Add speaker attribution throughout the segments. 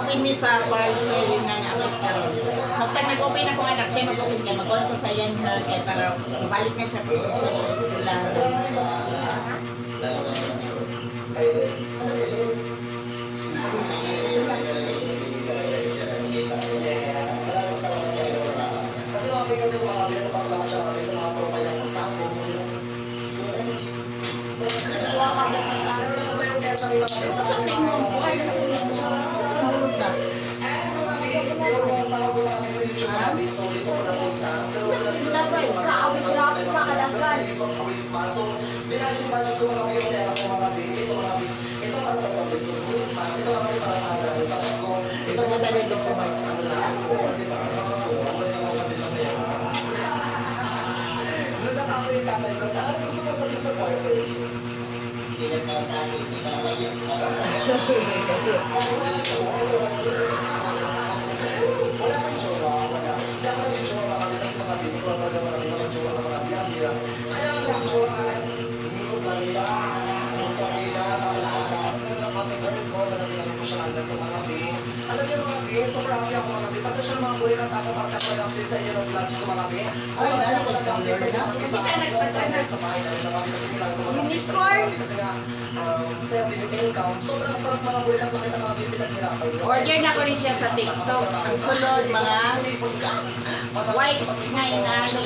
Speaker 1: Nag-open mi sa parcel yun nga naabot karon. Samtang nag-open ako, anak, siya mag-open kay mag ko sa yan her kay para balik na siya pud siya sa eskwelahan.
Speaker 2: Yes, maraming salamat kay Lord. Kasi mga kaibigan ko, mga kaibigan, pasalamat siya kami sa mga tropa niya kasama. Meron na po tayong kesa mga kaibigan sa
Speaker 1: Sa tingnan ko, ay, nahulog ka.
Speaker 2: Pero mga asawa ko mga sa YouTube mga kaibigan, so dito ko napunta. Pero sila dito sa mga
Speaker 3: Grabe, grabe, makalagan.
Speaker 2: So, Christmas. So, binadget-budget ko mga kaibigan, pera ko mga kaibigan. Ito mga kaibigan, ito para sa birthday. So, Christmas, ito mga kaibigan para sa sa Pasko. Ito mga kaibigan sa mga sa ano lang ko. Di ba? Mga ko, ang ganda ng mga kaibigan na yan. Doon lang ako yung tatay ko. Ano gusto mo sabihin sa boyfriend? Wala kang jowa, wala. Hindi ako naging jowa mga kapatid, kasi mga bini ko talaga marami mga jowa na mga ang hirap. Kaya ako naging jowa kahit hindi ko pamilya, hindi ko pamilya, pamilya. Pero ang mga girl ko, talagang ko siya hanggang mga bi. Alam niyo mga bi, sobrang happy ako mga bi. Pasensya na mga bulikat ako para ako nag-update sa inyo ng vlogs ko mga bi. Kung
Speaker 1: Ay,
Speaker 2: ano
Speaker 1: lalo
Speaker 2: ako nag-update sa inyo mga bi, sa
Speaker 1: Kasi ka nagsagana.
Speaker 2: sa bahay namin mga bi, kasi kailangan ko mag-update sa inyo
Speaker 3: Unicorn?
Speaker 2: mga bi. Kasi nga, sayang din yung income. Sobrang sarap mga bulikat makita mga bi, pinaghirapan niyo.
Speaker 1: Order na ko rin siya sa TikTok. Ang sulod, mga wipes nga inani.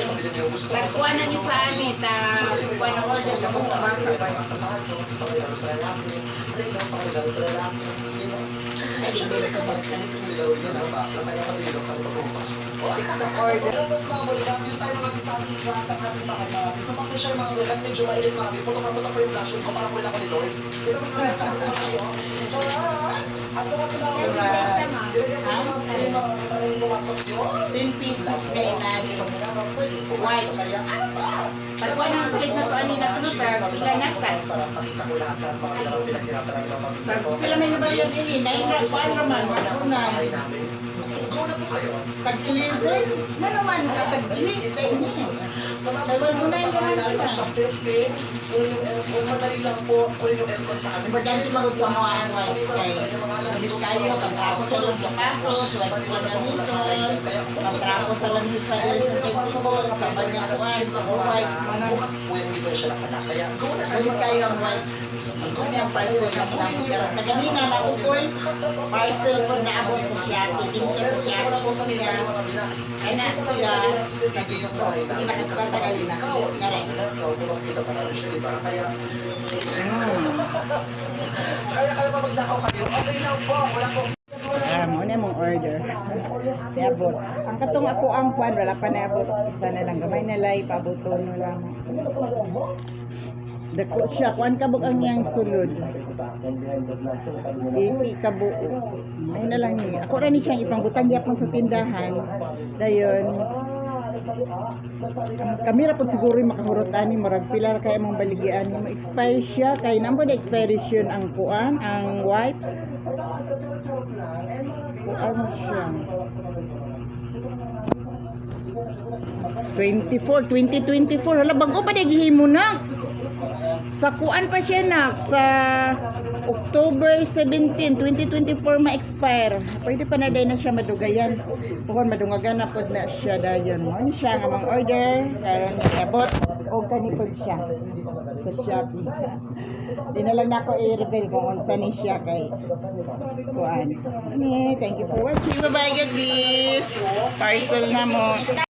Speaker 1: Nagkuha na ni sa ani, ta kuha na order sa sa basa.
Speaker 2: Ay,
Speaker 1: TikTok order.
Speaker 2: Tapos mga bulikat, yun tayo mga sa ating vlog at ating mga kaibigan. So pasensya na mga bulikat, medyo mainit mga kaibigan. Putok na putok ko yung blush ko para kulay ako ni Lord. Pero mga kaibigan, sa mga kayo. Charot! At sa mga sila mga
Speaker 3: Siya, ma.
Speaker 2: Nilagyan ko siya ng screen mga kaibigan para hindi pumasok yun.
Speaker 1: 10 pieces kay inani. Wipes. Pagkuha ng kulit na to ani na tuta, pila na ta.
Speaker 2: Sarap makita ko lahat lahat mga kaibigan, pinaghirapan namin ang pamilya
Speaker 1: Pag
Speaker 2: ko.
Speaker 1: pila may nabalian ini, 9 ra kuan raman, 1
Speaker 2: namin. Go na po kayo.
Speaker 1: Tag 11, na naman kapag G, tayo ni.
Speaker 2: Sa mga
Speaker 1: Ay,
Speaker 2: gusto
Speaker 1: wala
Speaker 2: mo
Speaker 1: na
Speaker 2: sa
Speaker 1: yung
Speaker 2: bahay
Speaker 1: mga
Speaker 2: namin,
Speaker 1: siya.
Speaker 2: shop 50. Kunin yung aircon, madali lang po. Kunin yung aircon sa amin.
Speaker 1: Importante magud sa mga ang wipes
Speaker 2: Sabi ko lang
Speaker 1: kay
Speaker 2: sa inyo, mga alas
Speaker 1: Sabit
Speaker 2: dos
Speaker 1: kayo,
Speaker 2: na
Speaker 1: pagtrapo sa ilang sapatos, wipes lang gamiton, pagtrapo sa lamisa diri sa table, sa banya kuan, wipes man ang
Speaker 2: Bukas po yan, hindi pa siya nakanak. Kaya go na kayo.
Speaker 1: Balik kayo ang wipes. Kung ang parcel na namin. Kaganina na ukoy, parcel po naabot sa Shopee. Din siya sa
Speaker 2: Pero gusto ko lang po
Speaker 1: Shopee.
Speaker 2: sabihin sa inyo, mga bila.
Speaker 1: Ay na siya.
Speaker 2: CCTV yung bahay
Speaker 1: Sige,
Speaker 2: namin.
Speaker 1: nakasukata kanina.
Speaker 2: Ikaw,
Speaker 1: Kare.
Speaker 2: ikaw, makita pa namin siya, di ba? Kaya, kaya kaya pa magnakaw kayo. Okay lang po, wala po.
Speaker 1: Ah, mo na mong order. Niabot. Ang katong ako ang kwan, wala pa niabot. Sana lang gamay na lay, pabuto no lang. Dako siya, kuan kabuk ang iyang sulod.
Speaker 2: Sa akin, behind the vlog, sinasabi nila,
Speaker 1: 80 kabuo. May na lang niya. Ako ra ni siyang ipangbutan gyapon sa tindahan. Dayon. Ang kamera po siguro yung makahurot ani murag pila ra kay among baligian mo expire siya kay nambo na expiration ang kuan ang wipes. Kuan siya. 24, 2024. Hala, bago pa na gihimo na. Sa kuan pa siya nak sa October 17, 2024 ma-expire. Pwede pa na dayon na siya madugayan. Puhon madungagan na pod na siya dayon. Mo ni siya nga mang order karon abot og kani pod siya sa Shopee. Di na lang nako i-reveal kung unsa ni siya kay kuan. Ani, thank you for watching. Bye bye, God bless. Parcel na mo.